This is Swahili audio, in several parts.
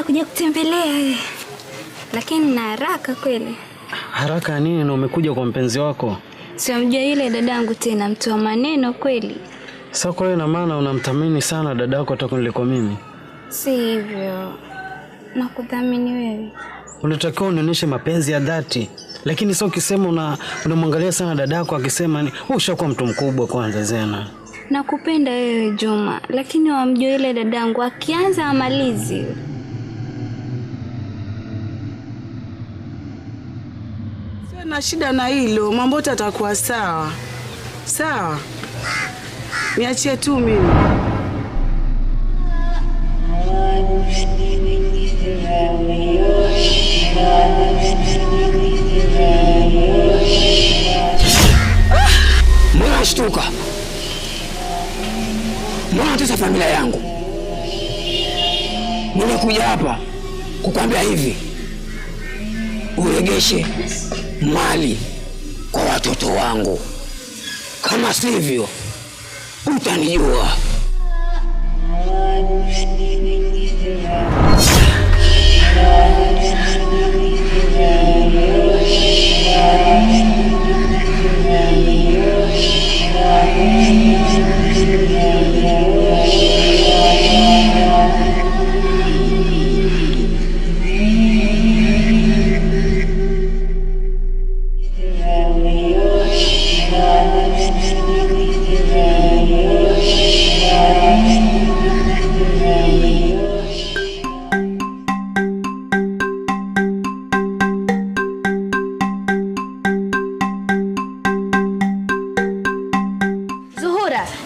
Nakuja kutembelea, lakini na haraka kweli. Haraka nini na umekuja kwa mpenzi wako? Siamjua yule dadangu tena, mtu wa maneno kweli. Sasa kwa hiyo ina maana unamthamini sana dada yako hata kuliko mimi? Si hivyo, nakuthamini wewe. Unatakiwa unionyeshe mapenzi ya dhati, lakini sio ukisema unamwangalia sana dada yako akisema ni wewe ushakuwa mtu mkubwa kwanza. Zena, nakupenda wewe Juma, lakini wamjua yule dadangu akianza amalizi. Sio na shida na hilo, mambo yote yatakuwa sawa. Sawa, niachie tu mimi. Mbona nashtuka? Mbona natesa familia yangu? Nimekuja hapa kukwambia hivi, uregeshe mali kwa watoto wangu, kama sivyo utanijua.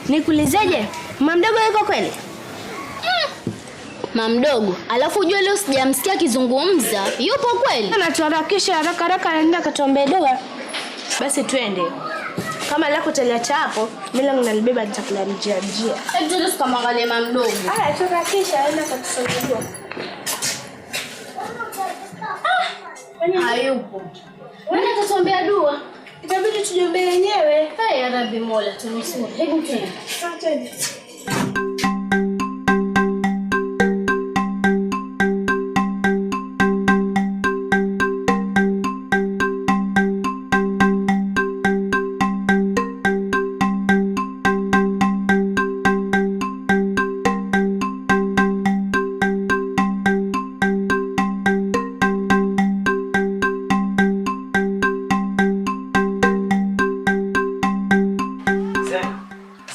Nikuulizeje, mamdogo yuko kweli? Mamdogo, alafu ujue leo sijamsikia akizungumza. Yupo kweli? Anatuharakisha haraka haraka, anaenda katuombee dua. Basi twende. Kama lako utaliacha hapo, mimi langu nalibeba, nitakula njia njia. Hebu twende tukamwangalie mamdogo. Haya, tuharakisha, aenda katusomee dua. Hayupo. Nani atatuombea dua? Itabidi tujiombee wenyewe. Hey, ya Rabbi Mola, tunusuru. Hebu twende. Twende.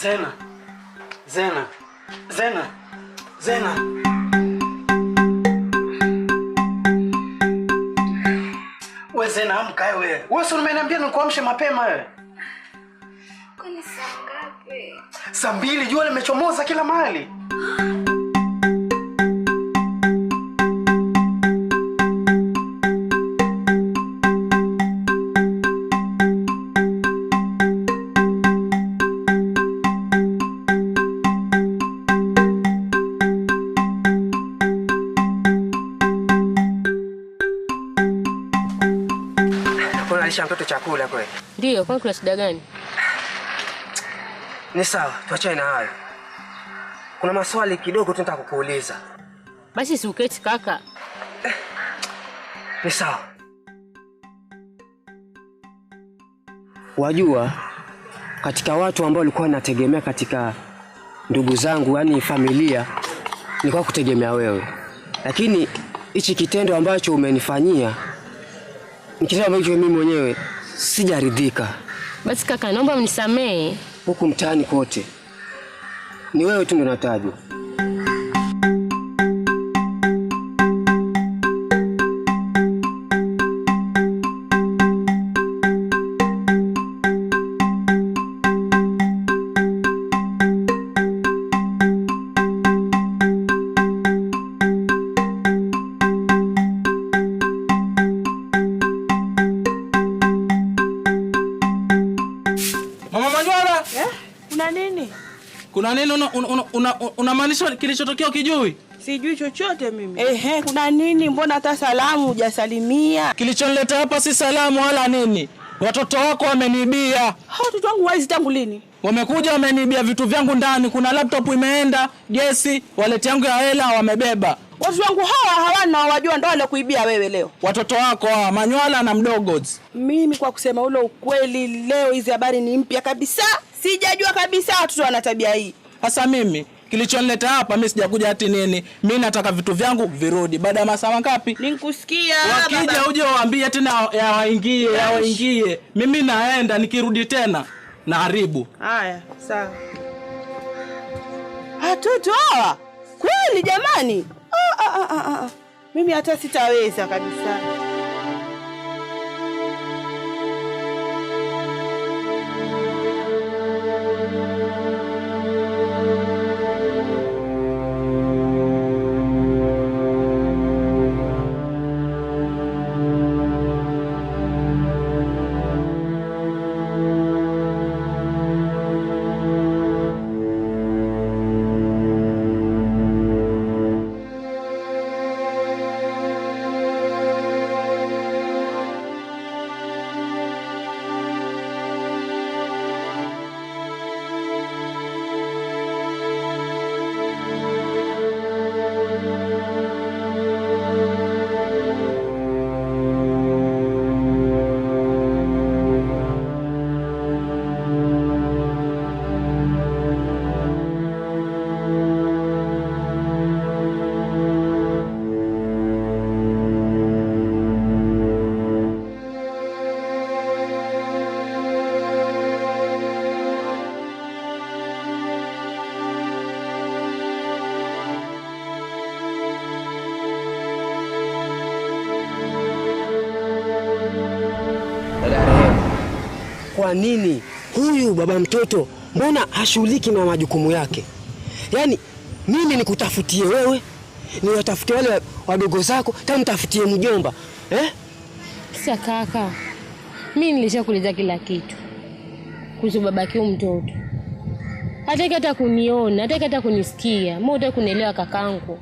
Zena, Zena, Zena, Zena. We Zena, amka wewe. Wewe si umeniambia nikuamshe mapema wewe? Kwani saa ngapi? Saa 2, jua limechomoza kila mahali. Unalisha mtoto chakula kweli? Ndio, kwani kuna shida gani? Ni sawa, tuachane na hayo. Kuna maswali kidogo tunataka kukuuliza. Basi si uketi kaka. Ni sawa. Wajua, katika watu ambao walikuwa wanategemea katika ndugu zangu, yani familia, nilikuwa kutegemea wewe. Lakini hichi kitendo ambacho umenifanyia ni kitendo ambacho mimi mwenyewe sijaridhika. Basi kaka, naomba mnisamee. Huku mtaani kote ni wewe tu ndio unatajwa. Kuna nini? Kuna nini? Unamaanisha kilichotokea ukijui? Sijui chochote mimi. Ehe, kuna nini? Mbona hata salamu hujasalimia? Kilichonileta hapa si salamu wala nini. Watoto wako wameniibia. Hao watoto wangu waizi tangu lini? Wamekuja wameniibia vitu vyangu ndani, kuna laptop imeenda, gesi, wallet yangu ya hela wamebeba. Watu wangu hawa hawana wajua ndio wale kuibia wewe leo. Watoto wako hawa, Manywala na Mdogo. Mimi kwa kusema ule ukweli leo hizi habari ni mpya kabisa. Sijajua kabisa watoto wana tabia hii. Sasa mimi kilichonileta hapa mimi sijakuja hati nini. Mimi nataka vitu vyangu virudi. Baada ya masaa mangapi? Nikusikia. Wakija uje waambie tena yawaingie, yawaingie. Mimi naenda nikirudi tena naharibu. Haya, sawa. Watoto hawa kweli jamani. Mimi hata sitaweza kabisa. Kwa nini huyu baba mtoto mbona hashughuliki na majukumu yake? Yaani mimi nikutafutie wewe, niwatafutie wale wadogo zako, tena nitafutie mjomba. Eh? Sasa kaka, mimi nilishakueleza kila kitu kuhusu babake huyu mtoto. Hataki hata kuniona, hataki hata kunisikia. Mbona hutaki kunielewa kakangu?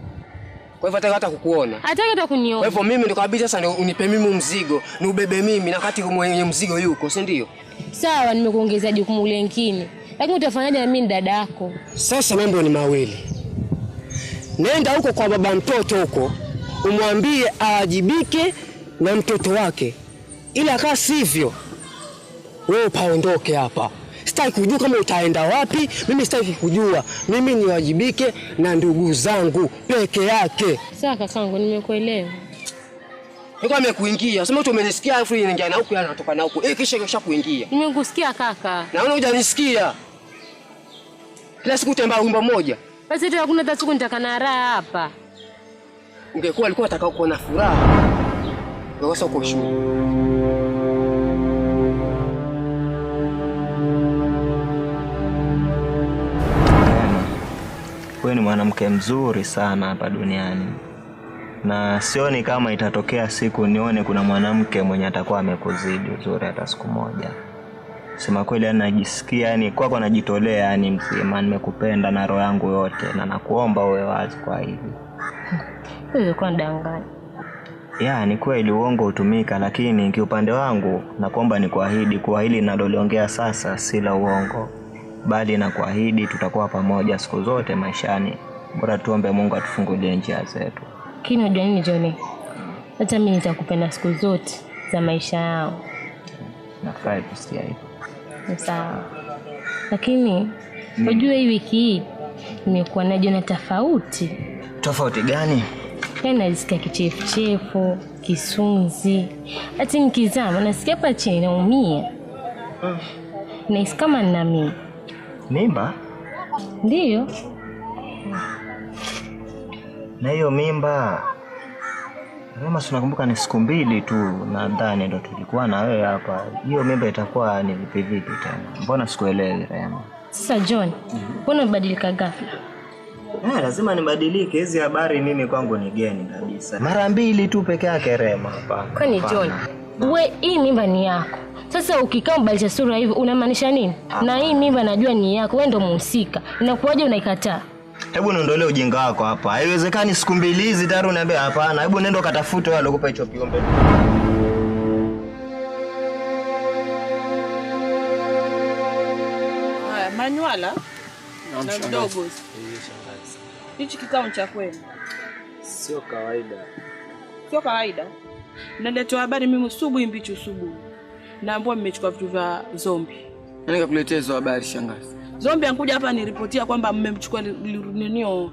Kwa hivyo hataki hata kukuona. Hataki hata kuniona. Kwa hivyo mimi ndo kabisa sasa unipe mimi mzigo, niubebe mimi na wakati mwenye mzigo yuko, si ndio? Sawa, nimekuongezea jukumu lingine. Lakini utafanyaje na mimi ni dada yako? Sasa mambo ni mawili. Nenda huko kwa baba mtoto huko, umwambie aajibike na mtoto wake. Ila kama sivyo, wewe paondoke hapa. Sitaki kujua kama utaenda wapi, mimi sitaki kujua. Mimi niwajibike na ndugu zangu peke yake. Sawa kakangu, nimekuelewa. Niko amekuingia. Sema tu umenisikia afu inaingia na huku yanatoka na huku. Kisha kisha kuingia. Nimekusikia kaka. Naona hujanisikia. Kila siku utembea wimbo mmoja. Basi tu hakuna hata siku nitakana raha hapa. Ungekuwa alikuwa atakao kuona furaha. Wewe sasa uko shule. Wewe ni mwanamke mzuri sana hapa duniani. Na sioni kama itatokea siku nione kuna mwanamke mwenye atakuwa amekuzidi uzuri hata siku moja. Sema kweli najisikia yani kwako najitolea yani mzima, nimekupenda na roho yangu yote na nakuomba uwe wazi kwa hivi. Wewe kwa ndanganya. Ya ni kweli uongo hutumika, lakini kiupande wangu nakuomba nikuahidi kuwa hili ninaloliongea sasa si la uongo, bali nakuahidi tutakuwa pamoja siku zote maishani. Bora tuombe Mungu atufungulie njia zetu. Lakini unajua nini Johnny? Hata mimi nitakupenda siku zote za maisha yao. Nafurahi kusikia hivyo. Sawa. Lakini unajua hii wiki hii nimekuwa najiona tofauti. Tofauti gani? Yaani najisikia kichefuchefu, kisunzi. Hata nikizama nasikia hapa chini naumia. Nahisi kama nina mimba. Mimba? Ndiyo. Na hiyo mimba Rema, si unakumbuka ni siku mbili tu nadhani ndo tulikuwa na wewe hapa. Hiyo mimba itakuwa ni vipi vipi tena? Mbona sikuelewi Rema? Sasa John, mbona umebadilika ghafla? Lazima nibadilike. Hizi habari mimi kwangu ni geni kabisa. Mara mbili tu peke yake Rema hapa. Kwani John, we hii mimba ni yako. Sasa ukikaa ubadilisha sura hivi unamaanisha nini? Na hii mimba najua ni yako, wewe ndo mhusika. Inakuwaje unaikataa? Hebu niondolee ujinga wako hapa. Haiwezekani siku mbili hizi tayari uniambia hapana. Hebu nenda ukatafute wale waliokupa hicho kiumbe. Haya, Mwala na mdogo. Shangazi. Hichi kikao cha kwenu sio kawaida. Sio kawaida. Naletewa habari mimi usubuhi mbichi usubuhi. Naambiwa mmechukua vitu vya Zombi. Nani kakuletea hizo habari shangazi? Zombi ankuja hapa niripotia kwamba mmemchukua ninio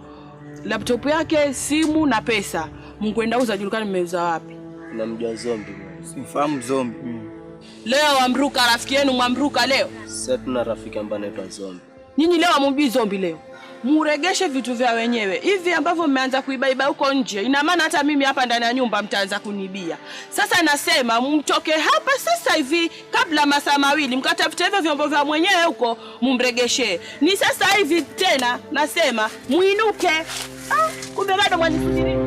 laptop yake, simu na pesa. Mkwenda uza julikani mmeuza wapi. Unamjua Zombi wewe? Simfahamu Zombi. Leo wamruka rafiki yenu, mwamruka leo. Sasa tuna rafiki ambaye anaitwa Zombi. Nyinyi leo hamjui Zombi leo. Muregeshe vitu vya wenyewe. Hivi ambavyo mmeanza kuibaiba huko nje, ina maana hata mimi hapa ndani ya nyumba mtaanza kunibia. Sasa nasema mtoke hapa sasa hivi kabla masaa mawili, mkatafute hivyo vyombo vya mwenyewe huko mumregeshe. Ni sasa hivi tena nasema muinuke. Ah, kumbe bado mwanisubiria.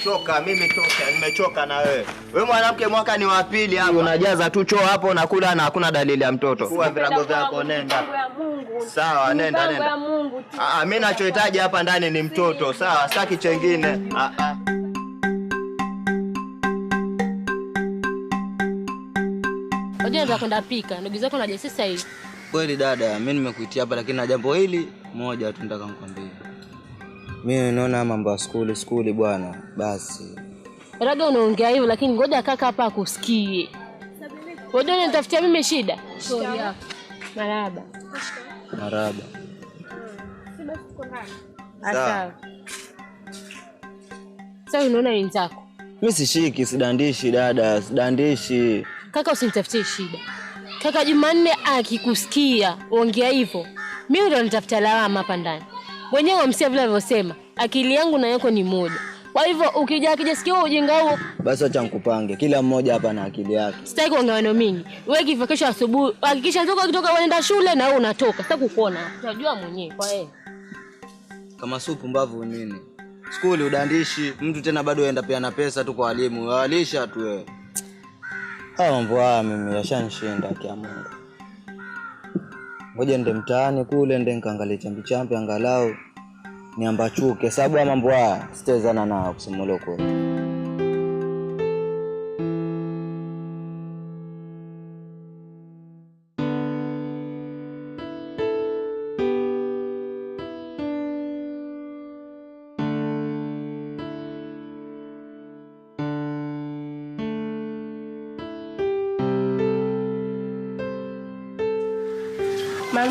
Toka, mimi toka, nimechoka na wewe. Wewe mwanamke mwaka ni wa pili hapa. Unajaza tu choo hapo unakula na hakuna dalili ya mtoto. Kuwa virago vyako nenda. Sawa, nenda nenda. Ah, mimi nachohitaji hapa ndani ni mtoto. Sawa, sitaki chengine. Ah. Unajua nataka kwenda pika. Ndugu zako wanaje sasa hivi? Kweli dada, mimi nimekuitia hapa lakini na jambo hili moja tu nataka nikwambie. Mimi naona mambo ya skuli bwana, basi. Raga unaongea hivyo lakini ngoja kaka hapa akusikie. Wewe unanitafutia mimi shida? Marahaba. Marahaba. Sawa. Sasa unaona wenzako? Mimi sishiki, sidandishi dada, sidandishi. Kaka usinitafutie shida. Kaka Jumanne akikusikia ongea hivyo, mimi ndo nitafuta lawama hapa ndani. Mwenyewe wamsia vile alivyosema, akili yangu na yako ni moja. Kwa hivyo ukija akijasikia huo ujinga huo, basi acha nikupange. Kila mmoja hapa na akili yake. Sitaki kuongea maneno mingi. Wewe kifika kesho asubuhi, hakikisha toka kutoka unaenda shule na wewe unatoka. Sitaki kukuona. Utajua mwenyewe kwa yeye. Kama supu mbavu nini? Skuli udandishi, mtu tena bado aenda pia na pesa tu kwa walimu. Walisha tu wewe. Haya mambo haya mimi yashanishinda kia Mungu. Ngoja nende mtaani kule nende nikaangalie chambi chambi angalau niambachuke, sababu ya mambo haya sitawezana nao kusema ule ukweli.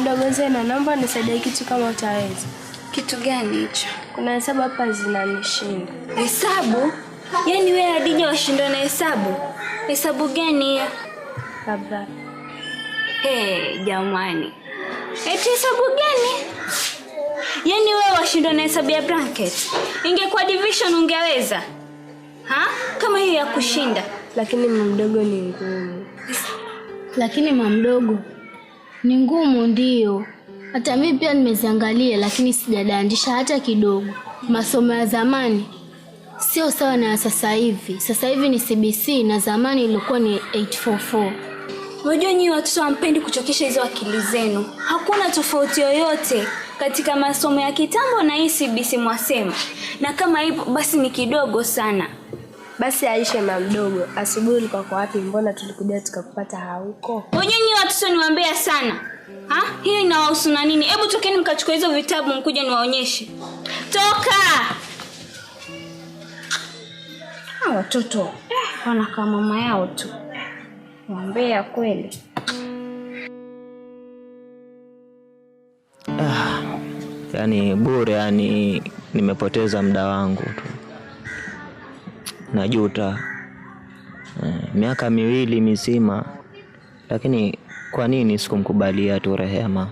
Mdogo Zena, naomba nisaidie kitu kama utaweza. Kitu gani hicho? Kuna hesabu hapa zinanishinda. Hesabu? Yaani wewe Hadija washindwa na hesabu? Hesabu gani hiyo? Labda. Hey, jamani. Eti hesabu gani? Yaani wewe washindwa na hesabu ya bracket. Ingekuwa division ungeweza? Ha? Kama hiyo ya kushinda. Lakini mdogo ni ngumu. Lakini mamdogo ni ngumu ndio. Hata mimi pia nimeziangalia lakini sijadandisha hata kidogo. Masomo ya zamani sio sawa na sasa hivi. Sasa hivi ni CBC na zamani ilikuwa ni 844. Unajua nyinyi watoto hampendi kuchokesha hizo akili zenu. Hakuna tofauti yoyote katika masomo ya kitambo na hii CBC mwasema. Na kama ipo basi ni kidogo sana. Basi aishe mamdogo, asubuhi ulikuwa kwa wapi? Mbona tulikuja tukakupata hauko? Unajua nyinyi watoto niwaambia sana. Ha? Hiyo inawahusu na nini? Hebu tokeni mkachukue hizo vitabu mkuje niwaonyeshe. Toka! Hawa watoto wanakaa mama yao tu. Waambia kweli. Yani bure, yani nimepoteza muda wangu tu. Najuta. Miaka miwili mizima. Lakini kwa nini sikumkubalia tu Rehema?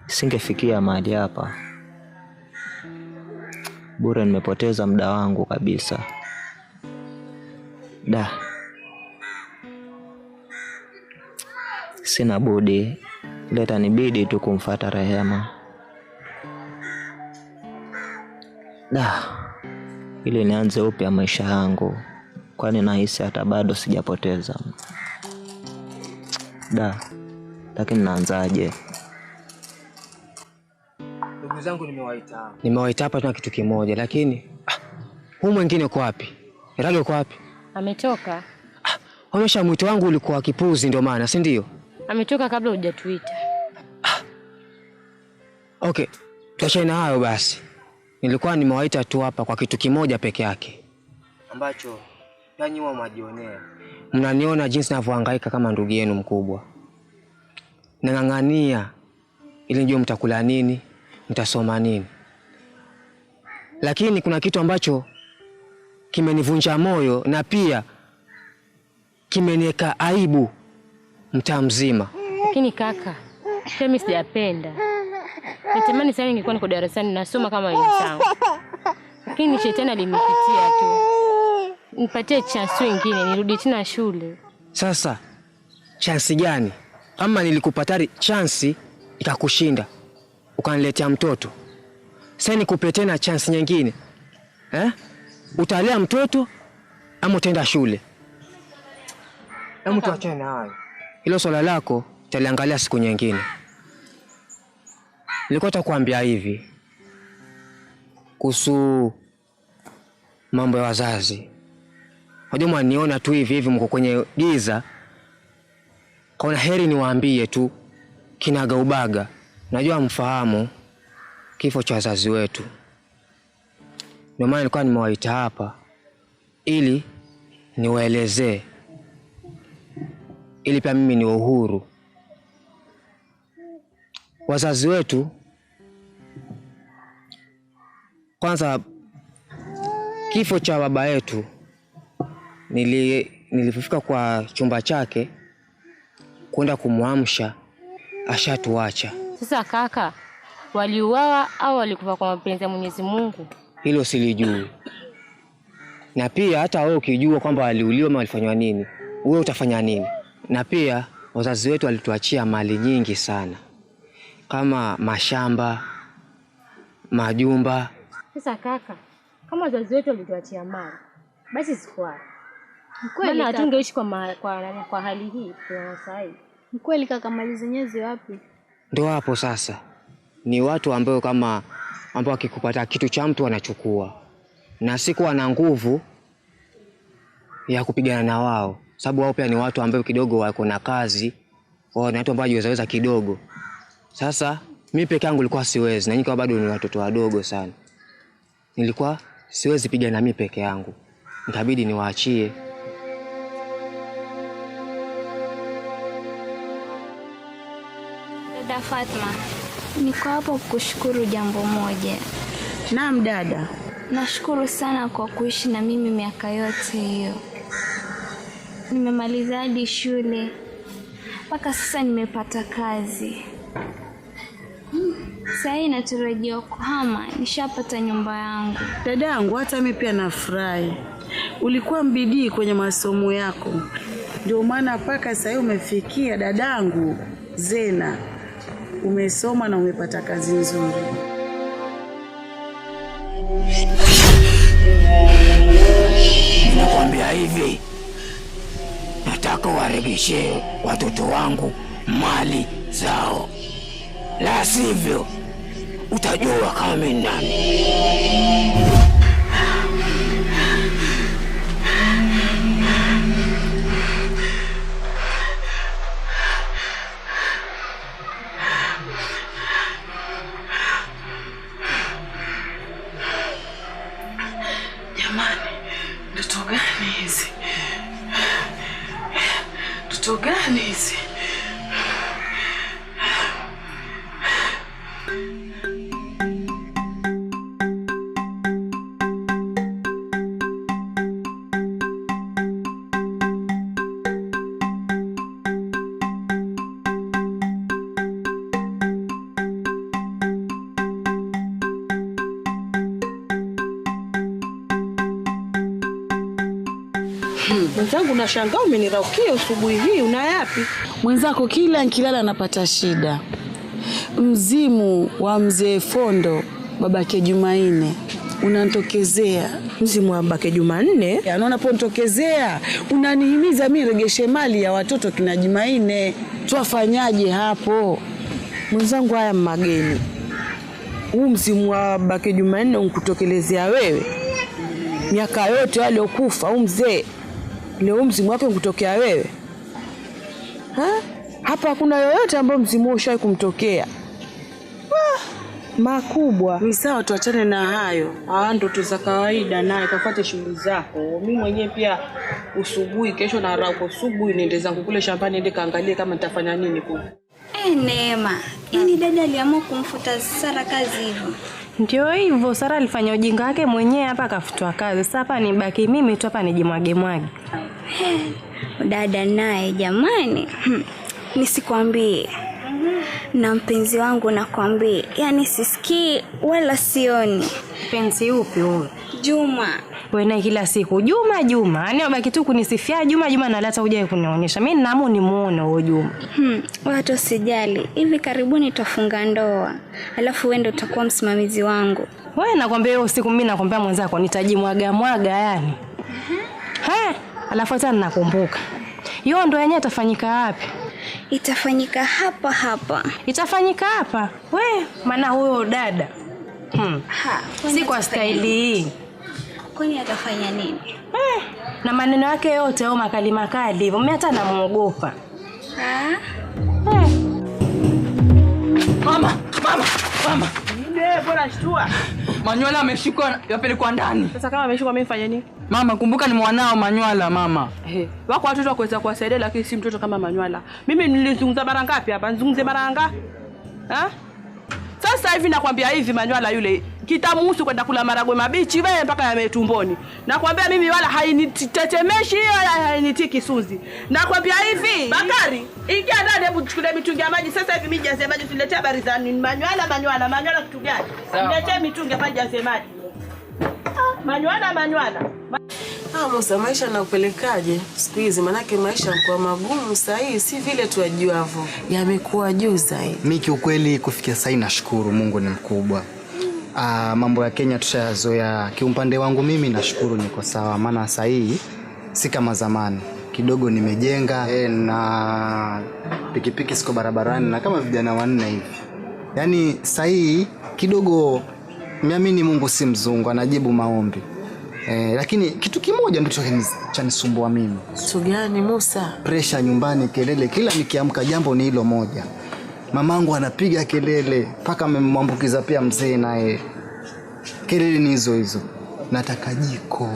Singefikia mahali hapa. Bure nimepoteza muda wangu kabisa. Da. Sina budi, leta nibidi tu kumfuata Rehema. Da. Ili nianze upya maisha yangu, kwani nahisi hata bado sijapoteza. Da. Lakini naanzaje? Ndugu zangu nimewaita. Nimewaita hapa tuna kitu kimoja lakini Huu mwingine uko wapi? Rado uko wapi? Ametoka. Onyesha mwito wangu ulikuwa kipuzi ndio maana, si ndio? Ametoka kabla hujatuita. Okay, tuachane na hayo basi. Nilikuwa nimewaita tu hapa kwa kitu kimoja peke yake ambacho nanyi huwa mwajionea. Mnaniona jinsi ninavyohangaika kama ndugu yenu mkubwa. Nang'ang'ania ili nijue mtakula nini, mtasoma nini. Lakini kuna kitu ambacho kimenivunja moyo na pia kimeniweka aibu mtaa mzima. Lakini kaka, pia mimi sijapenda. Natamani sana ningekuwa niko darasani nasoma kama wenzangu. Lakini shetani alinipitia tu. Nipatie chance nyingine nirudi tena shule. Sasa chance gani? Kama nilikupatari chance ikakushinda, ukaniletea mtoto. Sasa nikupe tena chance nyingine. Eh? Utalea mtoto ama utaenda shule? Hebu tuachane na hayo. Hilo swala lako tutaliangalia siku nyingine. Nilikuwa nitakwambia hivi kuhusu mambo ya wazazi. Unajua mwaniona tu hivi hivi mko kwenye giza. Kaona heri niwaambie tu kinagaubaga. Najua mfahamu kifo cha wazazi wetu. Ndio maana nilikuwa nimewaita hapa ili niwaelezee, ili pia mimi niwe uhuru. Wazazi wetu, kwanza kifo cha baba yetu, nilipofika kwa chumba chake kwenda kumwamsha, ashatuacha. Sasa kaka, waliuawa au walikufa kwa mapenzi ya Mwenyezi Mungu? Hilo silijui. Na pia hata wewe ukijua kwamba waliuliwa ama walifanywa nini, wewe utafanya nini? Na pia wazazi wetu walituachia mali nyingi sana, kama mashamba, majumba. Sasa kaka, kama wazazi wetu walituachia mali, basi sikuwa Kweli maana kaka. hatungeishi kwa hali hii kwa sasa hivi. Kweli kaka, mali zenyewe zi wapi? Ndio hapo sasa, ni watu ambao kama ambao wakikupata kitu cha mtu wanachukua, na sikuwa na nguvu ya kupigana na wao, sababu wao pia ni watu ambao kidogo wako na kazi, wao ni watu ambao hawajiwezaweza kidogo. Sasa mimi peke yangu nilikuwa siwezi, na nyinyi bado ni watoto wadogo sana, nilikuwa siwezi pigana mimi peke yangu, nikabidi niwaachie. Dada Fatma, niko hapo kukushukuru jambo moja. Naam dada. Nashukuru sana kwa kuishi na mimi miaka yote hiyo. Nimemaliza hadi shule mpaka sasa nimepata kazi. Sasa hii natarajiwa kuhama, nishapata nyumba yangu. Dadangu, hata mimi pia nafurahi. Ulikuwa mbidii kwenye masomo yako, ndio maana mpaka sasa hivi umefikia. Dadangu Zena, umesoma na umepata kazi nzuri. Nakwambia hivi, nataka waregeshe watoto wangu mali zao, la sivyo utajua kama mimi ni nani. Jamani, ndoto gani hizi? Ndoto gani hizi? Mwenzangu, nashangaa umeniraukia asubuhi hii, una yapi? Mwenzako kila nkilala napata shida. Mzimu wa mzee Fondo babake Jumanne unanitokezea. Mzimu wa babake Jumanne? Anaona unaponitokezea unanihimiza mimi regeshe mali ya watoto kina Jumanne. Twafanyaje hapo? Mwenzangu, haya mageni. Huu mzimu wa babake Jumanne unkutokelezea wewe? Miaka yote aliyokufa huyu mzee, leo mzimu wake kutokea wewe. Ha? Hapa hakuna yoyote ambayo mzimu ushawahi kumtokea. Makubwa. Ni sawa, tuachane na hayo. Ndoto za kawaida, naye kafuate shughuli zako. Mimi mwenyewe pia usubuhi kesho na rauko usubuhi niende zangu kule shambani niende kaangalie kama nitafanya nini kule. Neema, yaani dada aliamua kumfuta Sara kazi hivyo. Ndio hivyo, Sara alifanya ujinga wake mwenyewe hapa akafutwa kazi. Sasa hapa nibaki mimi tu hapa nijimwage mwage. Dada naye jamani, nisikwambie. Na mpenzi wangu nakwambie, yaani sisikii wala sioni. Mpenzi upi huyo? Juma. Wewe naye kila siku Juma Juma. Yaani wabaki tu kunisifia Juma Juma na hata hujawahi kunionyesha. Mimi ninaamua nimuone huyo Juma. Watu usijali. Hivi karibuni tutafunga ndoa. Alafu wewe ndio utakuwa msimamizi wangu. Wewe nakwambia hiyo siku mimi nakwambia mwenzako nitajimwaga mwaga yani. Alafu hata ninakumbuka. Hiyo ndoa yenyewe itafanyika wapi? Itafanyika hapa hapa. Itafanyika hapa? We, maana huyo dada. Si kwa staili hii. Kwani atafanya nini? Na maneno yake yote au makali makali hivyo. Mimi hata namuogopa. Mama, mama, mama. Nini bora shtua? Manywala ameshikwa yapelekwa ndani. Sasa kama ameshikwa mimi nifanye nini? Mama, kumbuka ni mwanao Manywala mama. Wako watoto wakuweza kuwasaidia lakini si mtoto kama Manywala. Mimi nilizungumza mara ngapi hapa? Nizungumze mara ngapi? Ha? Sasa hivi nakwambia hivi Manywala yule kitamuhusu kwenda kula maragwe mabichi wewe mpaka yametumboni. Nakwambia mimi wala hainitetemeshi wala hainitiki suzi. Nakwambia hivi, Bakari, ingia ndani hebu chukulie mitungi ya maji sasa hivi mimi jaze maji tuletee habari za nini? Manywala Manywala, Manywala kitu gani? Niletee mitungi hapa jaze maji. Manywala Manywala. Musa, maisha yanakupelekaje siku hizi? Manake maisha yamekuwa magumu sasa hivi, si vile tuajuavyo. Yamekuwa juu zaidi. Mimi kiukweli kufikia sasa nashukuru Mungu ni mkubwa. Mambo ya Kenya tushayazoea. Kiupande wangu mimi nashukuru niko sawa, maana sasa hii si kama zamani. Kidogo nimejenga na pikipiki siko barabarani na kama vijana wanne hivi. Yaani sasa hii kidogo niamini Mungu si mzungu, anajibu maombi. Lakini kitu kimoja ndicho chanisumbua mimi. Kitu gani Musa? Pressure nyumbani, kelele kila nikiamka jambo ni hilo moja. Mamangu anapiga kelele mpaka amemwambukiza pia mzee naye. Kelele ni hizo hizo. Nataka jiko.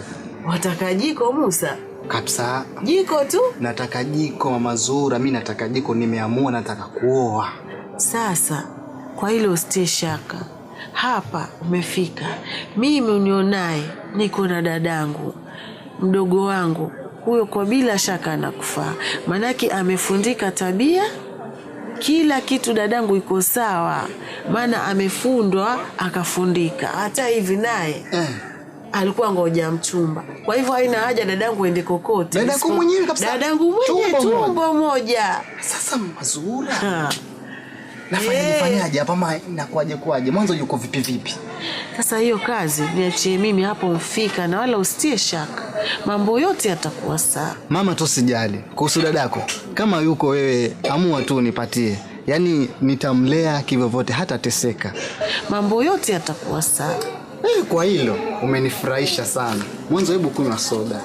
Wataka jiko Musa? Kabisa. Jiko tu? Nataka jiko Mama Zura, mimi nataka jiko, nimeamua nataka kuoa. Sasa kwa hilo usitie shaka. Hapa umefika. Mimi unionaye niko na dadangu, mdogo wangu. Huyo kwa bila shaka anakufaa. Manake amefundika tabia, kila kitu dadangu iko sawa. Maana amefundwa akafundika. Hata hivi naye alikuwa ngoja mchumba. Kwa hivyo haina haja dadangu ende kokote. Dadangu mwenyewe kabisa. Dadangu mwenyewe tumbo moja. Sasa Mama Zura. Nafanya nifanyaje hapa ma inakuaje kwaje? Mwanzo yuko vipi vipi? Sasa hiyo kazi niachie mimi hapo mfika na wala usitie shaka. Mambo yote yatakuwa sawa. Mama tu sijali. Kuhusu dadako, kama yuko wewe amua tu nipatie. Yaani nitamlea kivyovyote hata teseka. Mambo yote yatakuwa sawa. Kwa hilo umenifurahisha sana. Mwanzo hebu kunywa soda.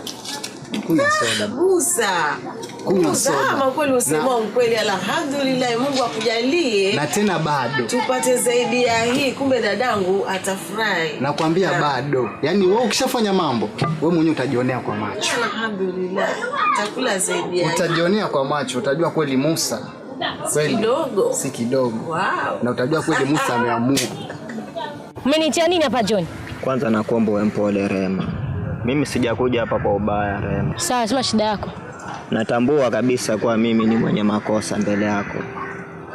Kunywa soda. Musa. Kunywa soda. Kama kweli usema ukweli, alhamdulillah Mungu akujalie. Na tena bado. Tupate zaidi ya hii, kumbe dadangu atafurahi. Nakwambia bado. Yaani wewe ukishafanya mambo, wewe mwenyewe utajionea kwa macho. Alhamdulillah. Utakula zaidi ya hii. Utajionea kwa macho, utajua kweli Musa. Kweli. Kidogo. Si kidogo. Wow. Na utajua kweli Musa ameamua. Umenitia nini hapa John? Kwanza nakuomba uwe mpole Rema. Mimi sijakuja hapa kwa ubaya Rema. Sawa, sema shida yako. Natambua kabisa kuwa mimi ni mwenye makosa mbele yako.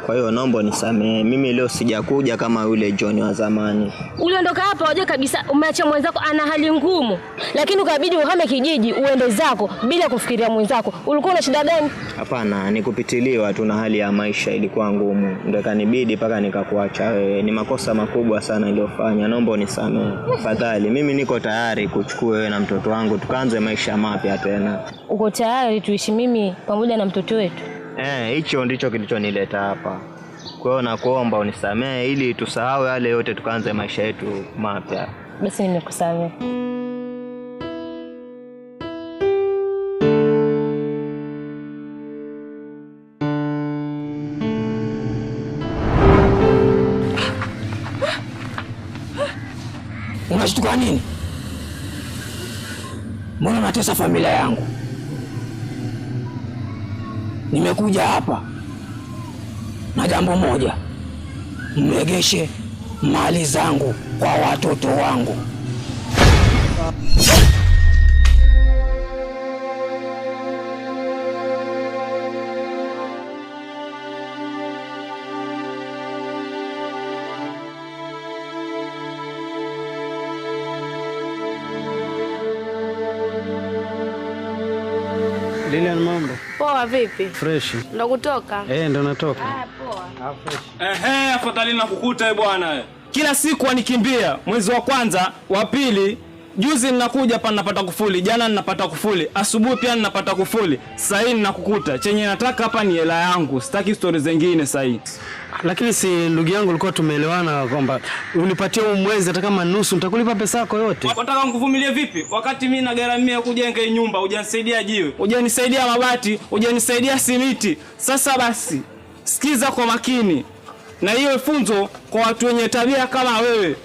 Kwa hiyo naomba unisamehe. Mimi leo sijakuja kama yule John wa zamani. Uliondoka hapa wajua kabisa umeacha mwenzako ana hali ngumu. Lakini ukabidi uhame kijiji uende zako bila kufikiria mwenzako. Ulikuwa una shida gani? Hapana, nikupitiliwa tu na hali ya maisha ilikuwa ngumu. Ndio kanibidi paka nikakuacha wewe. Ni makosa makubwa sana niliyofanya. Naomba unisamehe. Tafadhali, mimi niko tayari kuchukua wewe na mtoto wangu tukaanze maisha mapya tena. Uko tayari tuishi mimi pamoja na mtoto wetu? Hicho ndicho kilichonileta hapa. Kwa hiyo nakuomba unisamehe ili tusahau yale yote tukaanze maisha yetu mapya. Basi nimekusamehe. Unashtuka nini? Mbona unatesa familia yangu? Nimekuja hapa na jambo moja, mregeshe mali zangu kwa watoto wangu. Lilian, mambo? Poa, vipi? Fresh. Ndo kutoka? Ndo natoka. Ah, poa. Fresh. Ehe, afadhali nakukuta bwana. Kila siku wanikimbia, mwezi wa kwanza, wa pili, juzi ninakuja hapa ninapata kufuli, jana ninapata kufuli, asubuhi pia ninapata kufuli. Sasa hii ninakukuta. Chenye nataka hapa ni hela yangu, sitaki stories zingine sasa hii. Lakini si ndugu yangu ulikuwa tumeelewana kwamba unipatie huu mwezi hata kama nusu nitakulipa pesa yako yote. Unataka nikuvumilie vipi wakati mimi nagharamia kujenga hii nyumba, hujanisaidia jiwe, hujanisaidia mabati, hujanisaidia simiti. Sasa basi, sikiza kwa makini. Na hiyo funzo kwa watu wenye tabia kama wewe.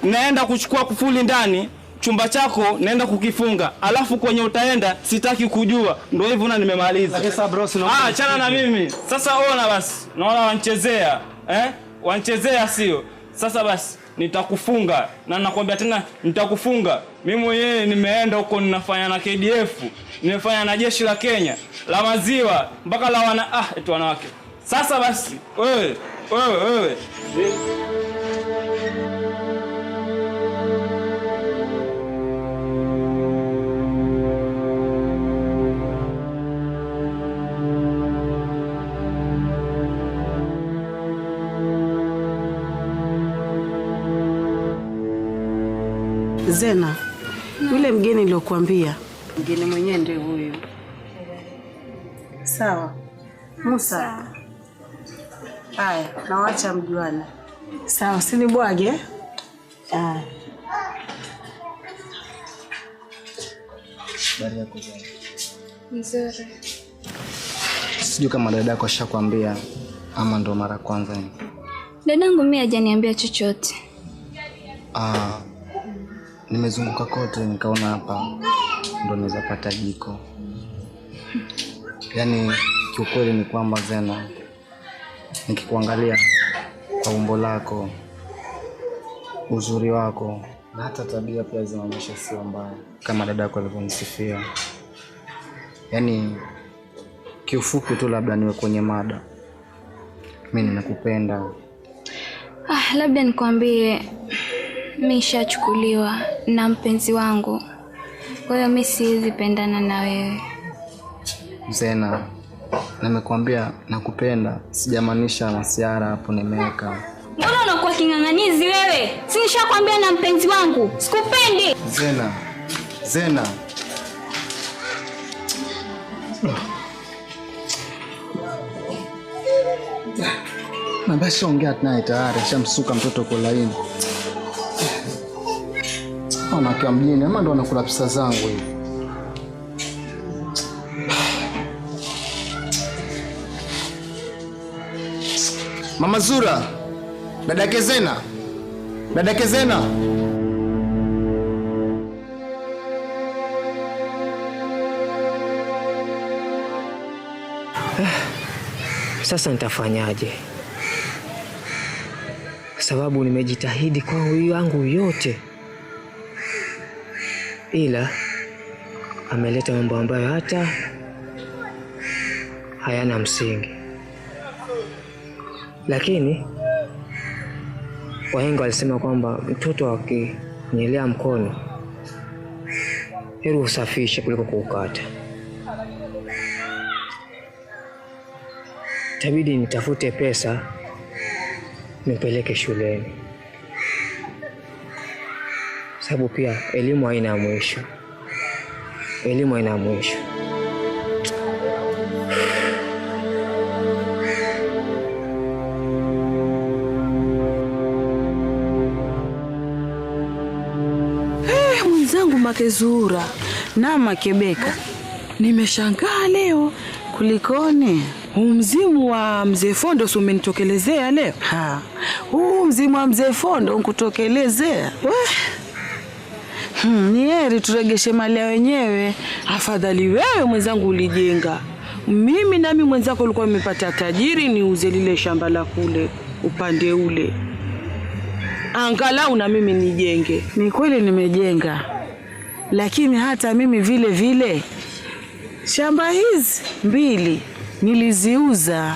Naenda kuchukua kufuli ndani chumba chako, naenda kukifunga. Alafu kwenye utaenda sitaki kujua. Ndio hivyo na nimemaliza. Sasa bro, achana na mimi. Sasa ona basi. Naona wanchezea. Wanchezea sio? Sasa basi nitakufunga na nakwambia tena nitakufunga. Mimi mwenyewe nimeenda huko ninafanya na KDF, nimefanya na jeshi la Kenya, la maziwa mpaka la wana eti wanawake. Sasa basi wewe wewe. Zena, yule mgeni niliyokuambia, mgeni mwenyewe ndiye huyu. Sawa. Musa. Haya, nawaacha mjuane. Sawa, usinibwage. Haya. Habari yako Zena? Nzuri. Sijui kama dadako ashakwambia ama ndo mara kwanza hii. Dadangu mimi hajaniambia chochote. Nimezunguka kote nikaona hapa ndo naweza pata jiko. Yaani kiukweli ni kwamba Zena, nikikuangalia kwa umbo lako, uzuri wako na hata tabia pia zinaonyesha sio mbaya kama dadako alivyonisifia. Yaani kiufupi tu labda niwe kwenye mada, mimi nimekupenda. Labda nikwambie mimi nishachukuliwa na mpenzi wangu. Kwa hiyo mimi siwezi pendana na wewe. Zena, nimekuambia nakupenda, sijamaanisha masiara hapo nimeweka. Mbona unakuwa king'ang'anizi wewe? Si nishakwambia na mpenzi wangu, sikupendi. Zena, Zena. Na basi ongea naye tayari, shamsuka mtoto kwa laini. Wanawake wa mjini ama ndo wanakula pesa zangu hivi. Mama Zura, dadake Zena, dadake Zena. Sasa nitafanyaje? Sababu nimejitahidi kwa yangu yote, ila ameleta mambo ambayo hata hayana msingi. Lakini wahenga walisema kwamba mtoto akinyelea mkono heri usafishe kuliko kuukata. Itabidi nitafute pesa nipeleke shuleni, sababu pia elimu haina mwisho. Elimu haina mwisho. Mwenzangu Makezura na Makebeka, nimeshangaa leo. Kulikoni? Huu mzimu wa Mzee Fondo si umenitokelezea leo? Ha. Huu mzimu wa Mzee Fondo unkutokelezea? Ni heri turegeshe mali ya wenyewe. Afadhali wewe mwenzangu ulijenga, mimi nami mwenzako ulikuwa umepata tajiri, niuze lile shamba la kule upande ule, angalau na mimi nijenge. Ni kweli nimejenga, lakini hata mimi vile vile shamba hizi mbili niliziuza,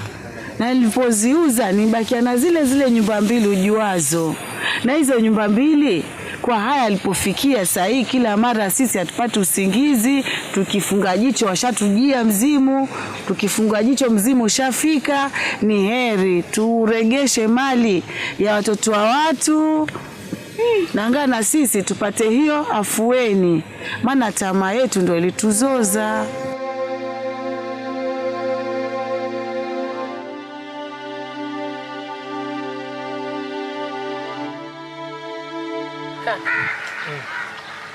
na nilipoziuza nibakia na zile zile nyumba mbili ujuazo, na hizo nyumba mbili kwa haya alipofikia saa hii, kila mara sisi hatupati usingizi. Tukifunga jicho washatujia mzimu, tukifunga jicho mzimu ushafika. Ni heri turegeshe mali ya watoto wa watu na na sisi tupate hiyo afueni, maana tamaa yetu ndio ilituzoza. Kaka,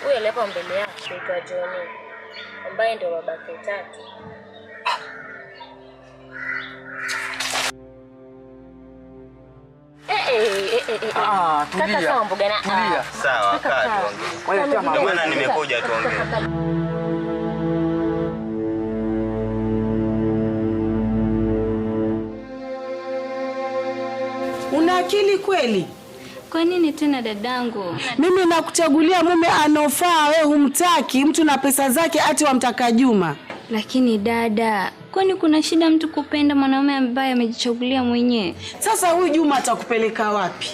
huyu aliyepo mbele yako anaitwa Johnny ambaye ndio babake Tatu. Tulia. Kaka, sawa mboga na Tulia. Sawa, kaa tuongee. Ndio maana nimekuja tuongee. Una akili kweli? Kwa nini tena dadangu? Mimi nakuchagulia mume anofaa, we humtaki mtu na pesa zake, ati wamtaka Juma. Lakini dada, kwani kuna shida mtu kupenda mwanaume ambaye amejichagulia mwenyewe? Sasa huyu Juma atakupeleka wapi?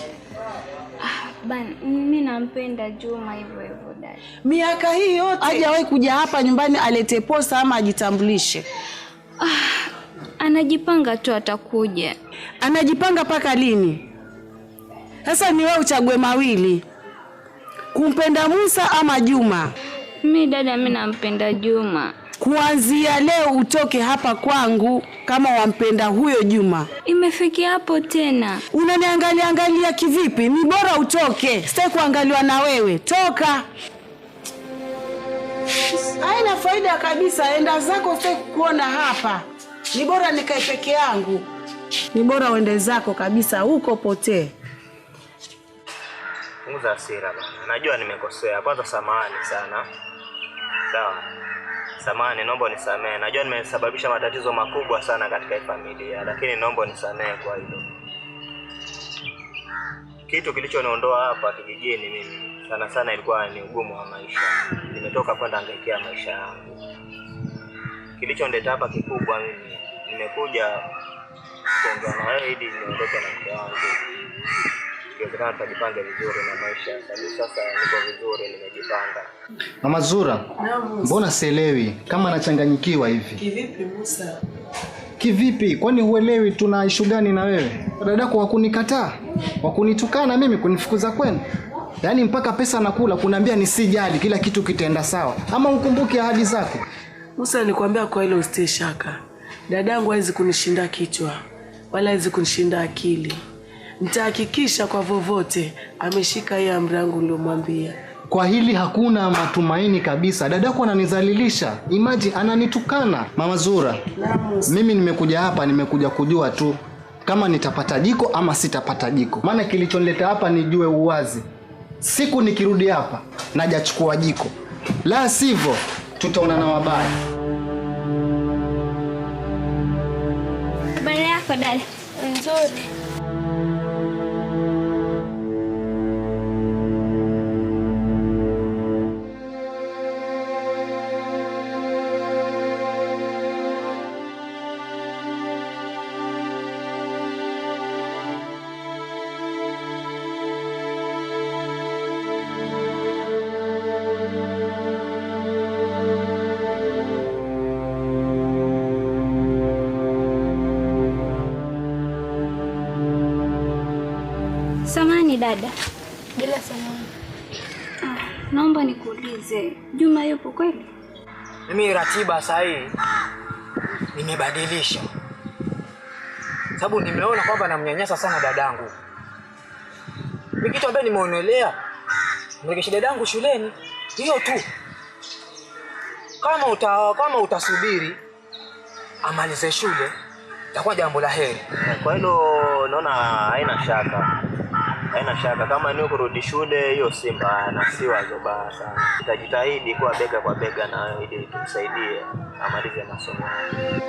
Bana, mimi nampenda Juma hivyo hivyo dada. Miaka hii yote hajawahi kuja hapa nyumbani alete posa ama ajitambulishe. Anajipanga tu atakuja. Anajipanga mpaka lini? Sasa ni wewe uchague mawili, kumpenda Musa ama Juma. Mimi dada, mimi nampenda Juma. Kuanzia leo utoke hapa kwangu kama wampenda huyo Juma. Imefikia hapo tena? Unaniangalia angalia kivipi? Ni bora utoke, sitaki kuangaliwa na wewe. Toka. Haina faida kabisa, enda zako, sitaki kukuona hapa. Ni bora nikae peke yangu. Ni bora uende zako kabisa, huko potee. Punguza hasira bana. Najua nimekosea. Kwanza samahani sana. Sawa. Samahani, naomba unisamehe. Najua nimesababisha matatizo makubwa sana katika hii familia, lakini naomba unisamehe kwa hilo. Kitu kilichoniondoa hapa kijijini mimi sana sana ilikuwa ni ugumu wa maisha. Nimetoka kwenda hangaikia maisha yangu. Kilichonileta hapa kikubwa mimi, nimekuja kuongea na wewe ili niondoke na mke wangu. Ikiwezekana tutajipange vizuri na maisha. Sababu sasa niko vizuri, nimejipanga. Mama Zura, mbona sielewi kama nachanganyikiwa hivi? Kivipi Musa? Kivipi? Kwani huelewi tuna ishu gani na wewe? Dadako wakunikataa, wakunitukana mimi, kunifukuza kwenu. Yaani mpaka pesa nakula kuniambia nisijali, kila kitu kitaenda sawa. Ama ukumbuke ahadi zako. Musa, nilikwambia kwa hilo usitie shaka. Dadangu hawezi kunishinda kichwa wala hawezi kunishinda akili. Nitahakikisha kwa vovote ameshika hii amri yangu niliyomwambia. Kwa hili hakuna matumaini kabisa. Dadako ananizalilisha. Imagine ananitukana. Mama Zura, mimi nimekuja hapa, nimekuja kujua tu kama nitapata jiko ama sitapata jiko. Maana kilichonileta hapa nijue uwazi. Siku nikirudi hapa najachukua jiko. La sivyo tutaonana mabaya. Habari yako dada? Nzuri. Samahani dada. Bila samahani. Naomba nikuulize, Juma yupo kweli? Mimi ratiba sasa hii nimebadilisha. Sababu nimeona kwamba namnyanyasa sana dadangu. Mimi kitu ambaye nimeonelea, mregeshe dadangu shuleni, hiyo tu. Kama utasubiri amalize shule, itakuwa jambo la heri. Kwa hilo naona haina shaka. Haina shaka kama ni kurudi shule hiyo si mbaya na si wazo baya sana. Tutajitahidi kuwa bega kwa bega na wewe ili tumsaidie amalize masomo yake.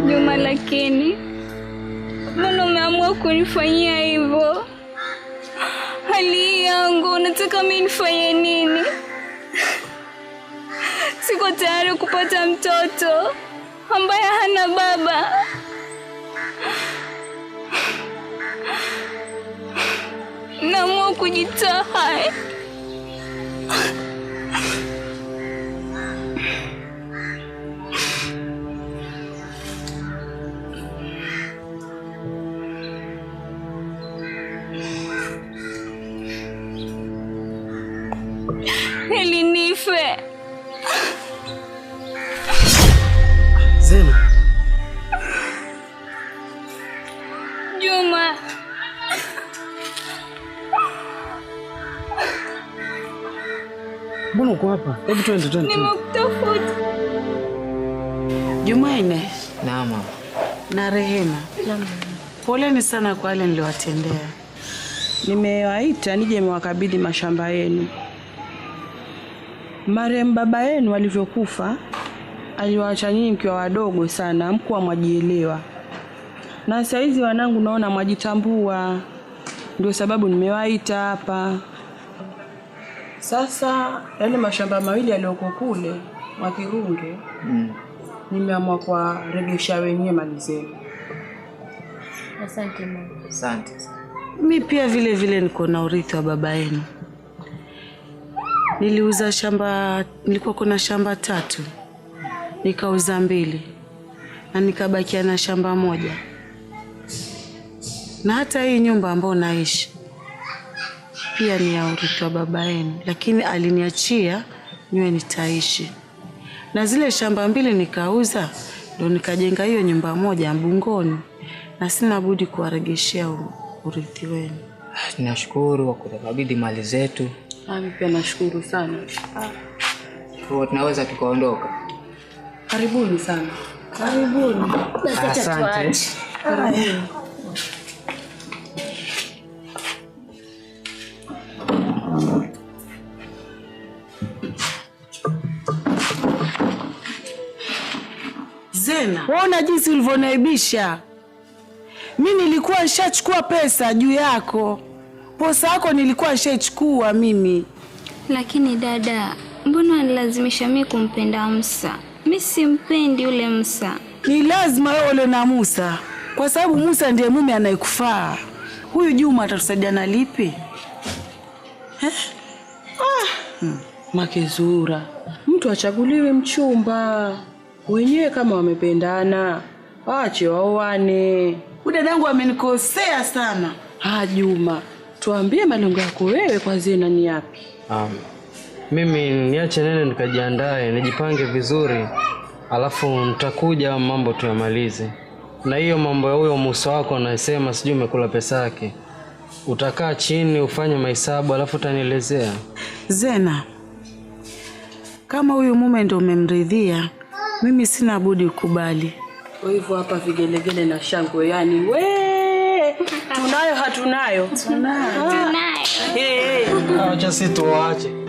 Juma, lakini mbona umeamua kunifanyia hivyo? Hali yangu unataka mimi nifanye nini? Siko tayari kupata mtoto ambaye hana baba. Naamua kujitoa hai. Heli nife. Zena. Juma. Mbona uko hapa? Hebu twende twende. Nimekutafuta. Jumanne. Naam mama. Na Rehema. Naam. Poleni sana kwa yale niliwatendea. Nimewaita nije mwakabidhi mashamba yenu. Marehemu baba yenu alivyokufa aliwaacha nyinyi mkiwa wadogo sana, mkuwa mwajielewa. Na saizi wanangu naona mwajitambua, ndio sababu nimewaita hapa. Sasa yale mashamba mawili yaliyoko kule Mwakirunge, nimeamua kuwaregesha wenyewe mali zenu. Asante mama. Asante. Mi pia vile vile niko na urithi wa baba yenu. Niliuza shamba, nilikuwa kuna shamba 3. Nikauza 2 na nikabakia na shamba 1. Na hata hii nyumba ambayo naishi pia ni ya urithi wa baba yenu, lakini aliniachia niwe nitaishi. Na zile shamba 2 nikauza, ndio nikajenga hiyo nyumba 1 Mbungoni, na sina budi kuwaregeshea urithi wenu. Tunashukuru kwa kutukabidhi mali zetu. Mimi pia nashukuru sana. Kwa tunaweza tukaondoka. Karibuni sana. Karibuni. Asante. Karibuni. Zena, waona jinsi ulivyonaibisha. Mimi nilikuwa nishachukua pesa juu yako. Posa yako nilikuwa nishachukua mimi. Lakini dada, mbona unanilazimisha mimi kumpenda Musa? Mimi simpendi yule Musa. Ni lazima wewe ule na Musa, kwa sababu Musa ndiye mume anayekufaa. Huyu Juma atatusaidia na lipi? Makezura, mtu achaguliwe mchumba. Wenyewe kama wamependana, waache waoane. Huyu dadangu amenikosea sana. Juma, tuambie malengo yako wewe kwa Zena ni yapi? Mimi niache nene nikajiandae, nijipange vizuri. Alafu nitakuja mambo tuyamalize. Na hiyo mambo ya huyo Musa wako anasema sijui umekula pesa yake. Utakaa chini ufanye mahesabu alafu utanielezea. Zena, kama huyu mume ndio umemridhia, mimi sina budi kukubali. Kwa hivyo hapa vigelegele na shangwe, yani we tunayo hatunayo? Tunayo. Tunayo. Acha sisi tuwaache.